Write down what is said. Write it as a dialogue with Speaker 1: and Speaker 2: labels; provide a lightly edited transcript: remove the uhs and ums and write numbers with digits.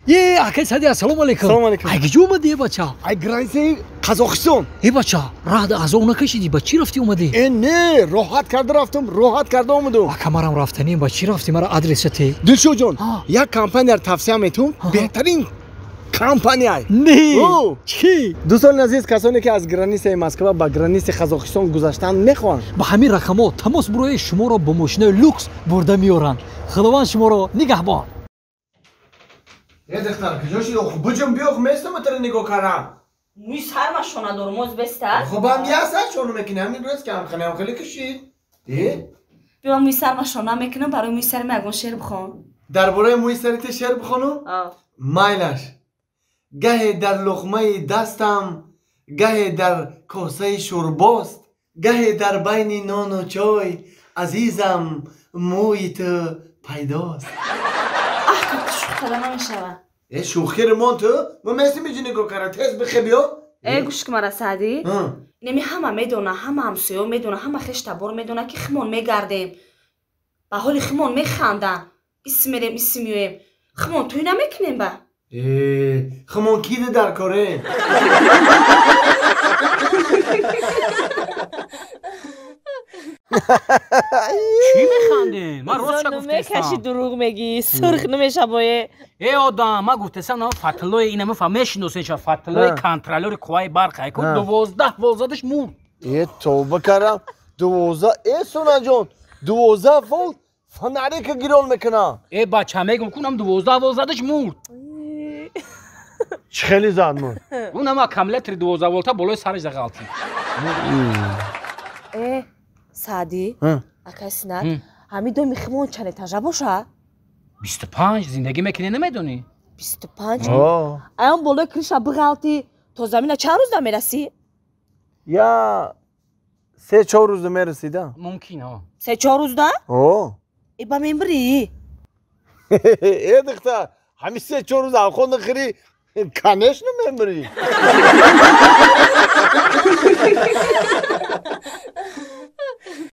Speaker 1: Е, акай Сади, ассалому алайкум.
Speaker 2: Ассалому алайкум.
Speaker 1: Ай куҷо омадӣ, бача?
Speaker 2: Ай границаи Қазоқистон.
Speaker 1: Э, бача, раҳда азоб накашидӣ, ба чӣ рафтӣ омадӣ?
Speaker 2: Э, не, роҳат карда рафтам, роҳат карда омадам.
Speaker 1: Ака, марам рафтанем, ба чӣ рафтӣ? Мара адреса те.
Speaker 2: Дилшодҷон, як компанияро тавсия метум, беҳтарин компания.
Speaker 1: Не. Чӣ?
Speaker 2: Дӯстони азиз, касоне ки аз границаи Москва ба границаи Қазоқистон гузаштан мехоҳанд,
Speaker 1: ба ҳамин рақамҳо тамос бурои шуморо бо мошинаи люкс бурда меоранд. Худованд шуморо нигаҳбон.
Speaker 2: Е, духтар, куҷо шуди? Буҷум биё, местам тара нигоҳ кардам.
Speaker 3: Мӯи сарма шона дорум, оз беста?
Speaker 2: Хуб, ҳам як сар шона мекунӣ, ҳамин рӯз ки ҳамхеле ҳамхеле кушид. Э?
Speaker 3: Биё, мӯи сарма шона мекунам, барои мӯи сари ман ягон шеър бихон.
Speaker 2: Дар бораи мӯи сари ту шеър бихонам? Майлаш. Гаҳе дар луқмаи дастам, гаҳе дар косаи шӯрбост, гаҳе дар байни нону чой, азизам, мӯи ту пайдост.
Speaker 3: Аҳ, как ту шӯх карда намешавад.
Speaker 2: Э, шӯхиро мон ту, мо местим иҷо нигоҳ карда, тез бихе биё.
Speaker 3: Э, гӯш ки мара, Саъдӣ. Инами ҳама медона, ҳама ҳамсоё медона, ҳама хештабор медона, ки химон мегардем. Ба ҳоли химон механданд. Ис мерем, ис меоем. Химон тӯй намекунем ба?
Speaker 2: Э, химон кида дар коре?
Speaker 4: Чӣ механдем? Ман ростша гуфтестам.
Speaker 3: Мекаши, дурӯғ мегӣ, сурх намешавое.
Speaker 4: Э, одам, ман гуфтестам, на Фатлои инама фа мешиносен ша Фатлои контролёри қувваи барқ айку 12 вол задаш мурд.
Speaker 2: Э, тавба кардам. 12, э, Сонаҷон, 12 вол фонарика гирон мекунам.
Speaker 4: Э, бача, мегум кунам 12 вол задаш мурд.
Speaker 2: Чӣ хеле зад мурд?
Speaker 4: Унам аккумулятори 12 волта болои сараш зағалтид.
Speaker 3: Э, Саъдӣ, акай Синат, ҳамин доми химон чанд этажа боша?
Speaker 4: 25 зиндагӣ мекунӣ, намедонӣ?
Speaker 3: 25? Аён болои крыша биғалтӣ, то замина чанд рӯзда мерасӣ?
Speaker 2: Я 3-4 рӯзда мерасида.
Speaker 4: Мумкин, о.
Speaker 3: 3-4 рӯзда?
Speaker 2: О.
Speaker 3: Э, ба мембирӣ?
Speaker 2: Э, духтар, ҳамин 3-4 рӯз авход нахӯрӣ, конечно мемирӣ.